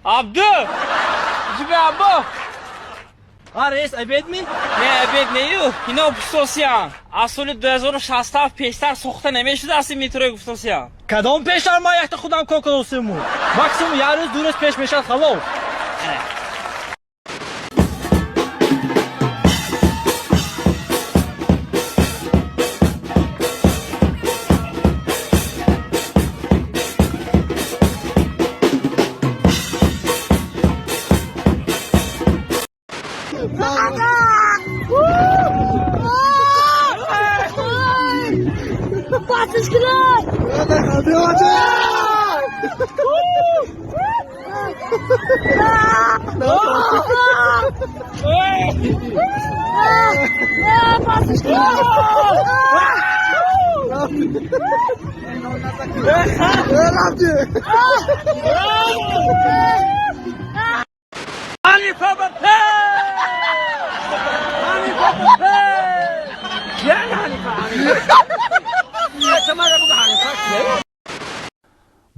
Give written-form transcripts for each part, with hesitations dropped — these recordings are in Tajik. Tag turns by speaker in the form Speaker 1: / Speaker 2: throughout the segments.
Speaker 1: Абду! Ҷиби Абу!
Speaker 2: А, рейс обед ми?
Speaker 1: Не, обед нею, ино гуфтосиям. Аз соли 2067 пештар сохта намешудааст ин метрои, гуфтосиям.
Speaker 2: Кадом пештар? Ман якта худам кор кардосиму. Максимум як рӯз, 2 рӯз пеш мешавад, халос.
Speaker 1: Ҳанифа ба пеш! Ҳанифа ба пеш! Яъне Ҳанифа, Ҳанифа. Мара бугу, Ҳанифа киё?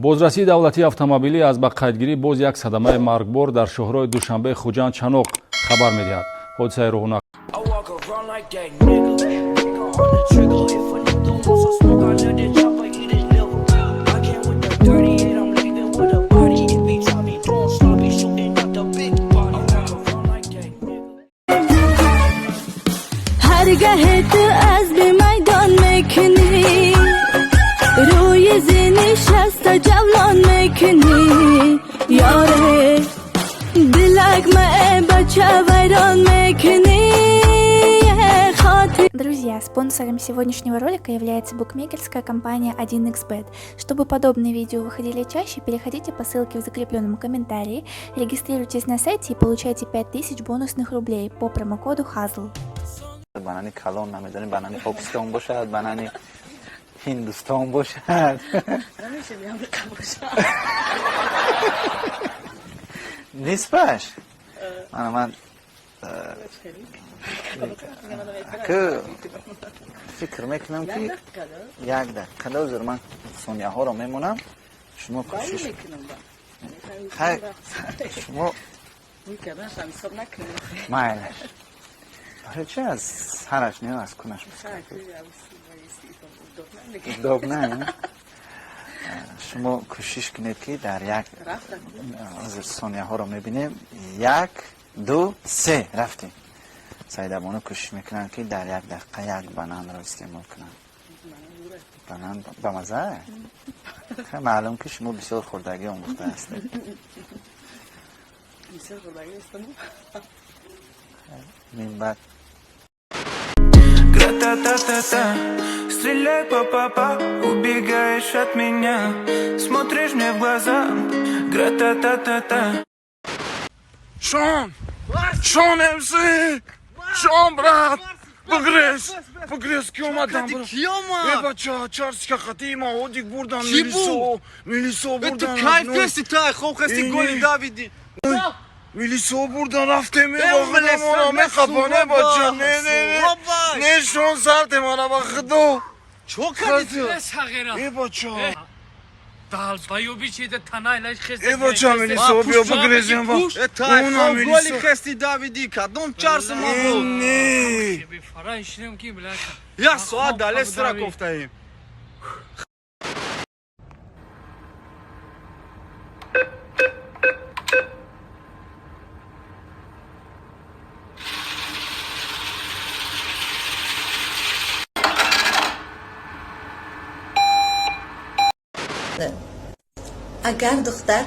Speaker 3: Бозрасии давлатии автомобилӣ аз ба қайдгирӣ боз як садамаи маргбор дар шоҳроҳи Душанбе Хуҷанд Чаноқ хабар медиҳад. Ҳодисаи рӯҳна
Speaker 4: I walk around like that nigga. Finger on the trigger. If a nigga wants some smoke, I let it chopper eat his liver. I came with the 38, I'm leaving with a body. If he try me doing sloppy, shooting out the big body. I walk around like that nigga.
Speaker 5: ҳаргаҳ ту аз бимайдон мекунӣ, рӯи зини шаста ҷавлон мекунӣ, ёре, дилак мае бача вайрон мекунӣ, хотир.
Speaker 6: Друзья, спонсором сегодняшнего ролика является букмекерская компания 1xBet. Чтобы подобные видео выходили чаще, переходите по ссылке в закрепленном комментарии, регистрируйтесь на сайте и получайте 5000 бонусных рублей по промокоду HAZL.
Speaker 7: Банани калон намедонем, банани Покистон бошад, банани Ҳиндустон бошад. Нисбаш мана ман ки фикр мекунам, ки як дақиқа ҳозир ман сонияҳоро мемонам, шумо кӯшиш хай, шумо майлаш. Барои чи аз сараш не, аз кунаш удобно. Шумо кӯшиш кунед, ки дар як ҳозир сонияҳоро мебинем. Як, ду, се, рафтем. Саидабону кӯшиш мекунанд, ки дар як дақиқа як бананро истеъмол кунанд. Банан ба маза, маълум, ки шумо бисёр хӯрдагӣ омӯхта ҳастед. Минбаъд
Speaker 8: Гра-та-та-та-та. Стреляй, па-па-па. Убегаешь от меня. Смотришь мне в глаза. Гра-та-та-та-та.
Speaker 9: Шон! Шон МС! Шон, брат! Бугрез! Бугрез, ки омадам, брат?
Speaker 2: Ки омад?
Speaker 9: Э, бача, чарска хати ма одик бурдан.
Speaker 2: Ки буд?
Speaker 9: Милисо, милисо бурдан.
Speaker 2: Ту кайф кести, тай хоб хести.
Speaker 9: Э,
Speaker 2: Голи
Speaker 9: не.
Speaker 2: Давиди.
Speaker 9: Милисо бурдан, рафтем.
Speaker 2: Э,
Speaker 9: Э, мехапане, бача. Не, не, не. Не, шон, сарте мана, ба худо.
Speaker 2: Чо кардӣ ту?
Speaker 9: Э, бача.
Speaker 1: Долбоёби чида танайлаш хест.
Speaker 9: Э, бача, милисо, биё бугрезем ба.
Speaker 2: Э, тай
Speaker 9: Уна
Speaker 2: хоб голи
Speaker 9: милисо.
Speaker 2: хести давиди, кадом чарси ма
Speaker 9: Э,
Speaker 2: буд?
Speaker 9: не.
Speaker 1: Фара ишинем ки бляха.
Speaker 2: Як соат дале сира кофтаем.
Speaker 10: Агар духтар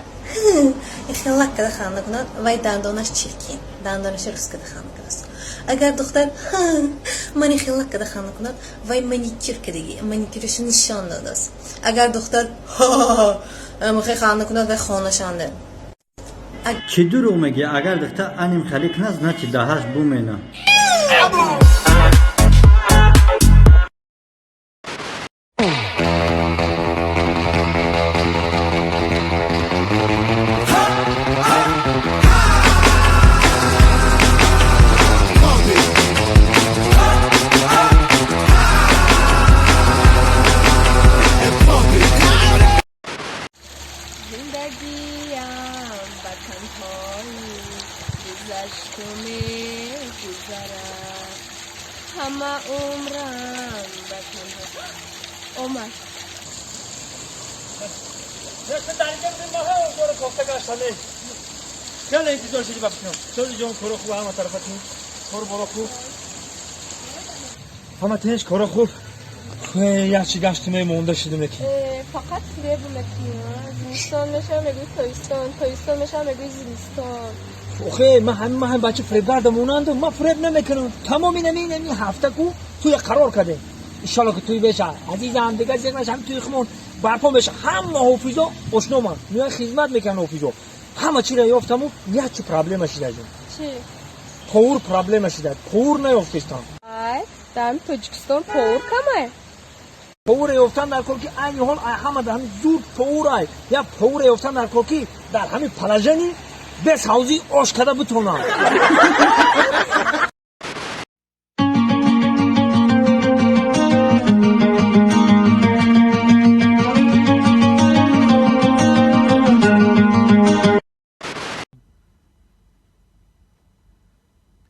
Speaker 10: хелак када ханда кунад, вай дандонаш чиркин, дандонаша рӯз када ханда кунад. Агар духтар мани хелак када ханда кунад, вай маникюр кадаги, маникюраша нишон додааст. Агар духтар мухе ханда кунад, вай хонашанда.
Speaker 11: Чӣ дурӯғ мегӯӣ? Агар духтар аним хали кунад, значит даҳаш бумена.
Speaker 10: Зиндагиам ба
Speaker 12: Танҳоӣ гузашту мегузарад, ҳама умрам ба танҳо омад.
Speaker 2: Дар инҷа будем, ма ҳам кофта гаштане. Хеле интизор шудӣ ба фикрам. Сози ҷон, коро хуб, ҳама тарафатон. Кор боро хуб. Ҳама тинч, коро хуб. Якчи гашту мемонда шудем лекин.
Speaker 12: Фақат фиреб мекунӣ. Зимистон мешава, мегӯи тобистон, тобистон мешава, мегӯи зимистон.
Speaker 2: Охе, ман ҳам бача фиребгарда монандам, ман фиреб намекунам. Тамоми нами ҳафта ку туя қарор кардем. Иншалло ки туй беша. Азизам, дигар зег нашам, туи хумон барпо меша. Ҳама ҳофизо ошноманд. Меоян, хизмат мекунанд ҳофизо. Ҳама чиро ёфтаму як чи проблема шида ҷон.
Speaker 12: Чӣ?
Speaker 2: Повар проблема шида. Повар наёфтестам.
Speaker 12: Ай, дар Тоҷикистон повар камай?
Speaker 2: Повар ёфтан дар кор, ки айни ҳол ай ҳама дар ҳамин зуд повар ай. Як повар ёфтан дар кор, ки дар ҳамин положение без ҳавзӣ ош када битонам.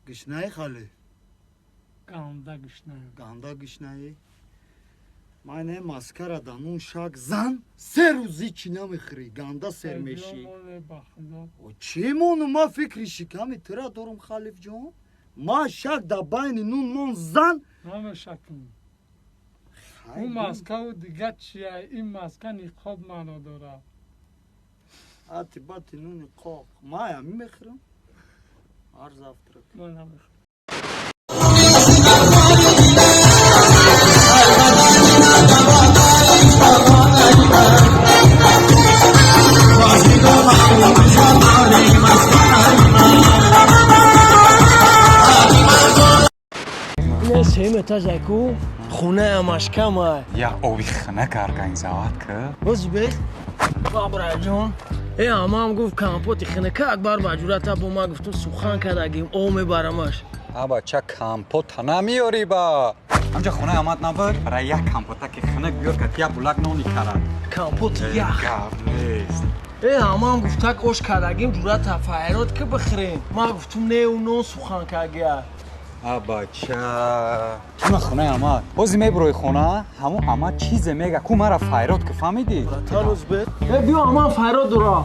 Speaker 11: Гушнаи, хале?
Speaker 13: Ганда гушнаем.
Speaker 11: Ганда гушнаи. Ман не маскара данун шак зан, 3 рӯзи чӣ намехӯрӣ, ганда сер мешӣ. Чӣ мону, ма фикри шиками тура дорум, Халиф ҷон. Ма шак да байни нун мон зан.
Speaker 13: Намешакм. Ӯ маскаву дига чия, ин маска ниқоб маъно дорад.
Speaker 11: Ати бати нуни қоқ. Ма ами мехӯрам. Ҳар завтрак.
Speaker 13: Ман намехӯрам.
Speaker 4: Сеюм этаж ку, хонаамаш камай.
Speaker 14: Як оби хунак организовать ки.
Speaker 4: Озбек бабраҷон, э, ҳамаам гуфт, компоти хинака Акбар ба ҷурата бо ма гуфтум, сухан кардагим, об мебарамаш.
Speaker 14: А бача, компота намеёрӣ ба ҳамҷа, хонаи амад набуд, барои як компота ки хунак биёр, ка як булак нони карад.
Speaker 4: Компоти ях.
Speaker 14: Гап нест.
Speaker 4: Э, ҳамаам гуфтак, ош кардагим, ҷурата файрод ки бихӯрем. Ма гуфтум, не, ӯ нон сухан кардагия.
Speaker 14: А бача, чуна хонаи амад бози мебурои, хона ҳамун амад чизе мега ку, мара файрод ки, фаҳмидӣ?
Speaker 4: Э, биё, ҳамаам файрод дора.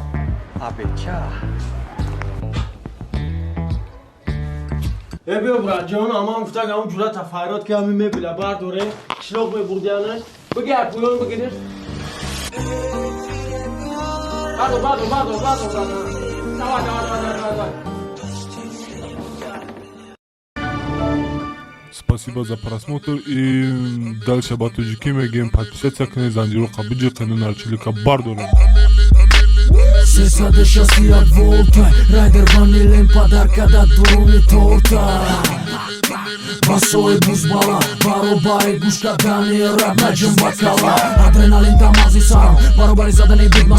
Speaker 14: А беча.
Speaker 4: Э, биё, братҷон, ҳамаам гуфтак, ҳамун ҷурата файрод ки, ҳамин мебила бардоре, қишлоқ мебурдиянаш, бигир, пӯён бигириш. Бардор, бардор, бардор, бардор, бардор. Давай, давай, давай, давай, давай.
Speaker 15: Спасибо за просмотр и дальше ба тоҷикӣ мегӯем: подписаться кунед, занҷироқа биҷиқену нарчилика бардорем.
Speaker 4: 361 волта райдер ванилем падарка да дуруни торта. Басои бузбала баробари гӯш кардани раб наҷум бакала, адреналин дар мағзи сарам баробари задани бигма.